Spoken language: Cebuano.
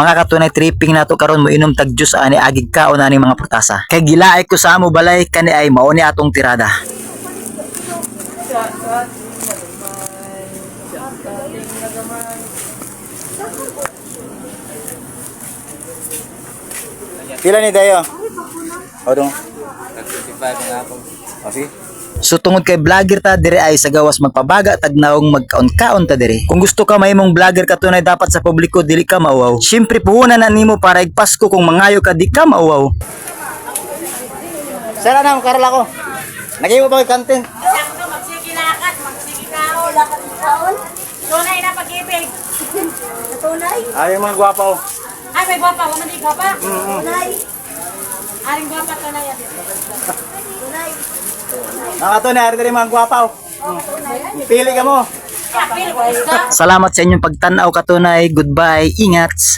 Mga katunay, tripping nato karon mo inom tag juice ani agig kaon ani mga prutasa. Kay gilaay ko sa amo balay kani ay mao ni atong tirada. Pila ni Dayo? O dong. 25 ang ako. Okay. So tungod kay vlogger ta dire ay sa gawas magpabaga tag naong magkaon-kaon ta dire. Kung gusto ka mahimong vlogger katunay, dapat sa publiko dili ka mauwaw. Syempre puhunan na nimo para igpasko kung mangayo ka di ka mauwaw. Sara na, karal ako. Nagay mo ba yung content? Sakto, magsige lakat, magsige kaon. Lakat kaon? Tunay na pag-ibig. Tunay? Ay, yung mga gwapa oh. Ay, may gwapa. Huwag man di gwapa. Tunay? Aring gwapa tunay yan. Tunay? Mga katunay, ari diri mga gwapa oh. Pili ka mo. Kaya, pili ko isda. Salamat sa inyong pagtan-aw, katunay. Goodbye. Ingat.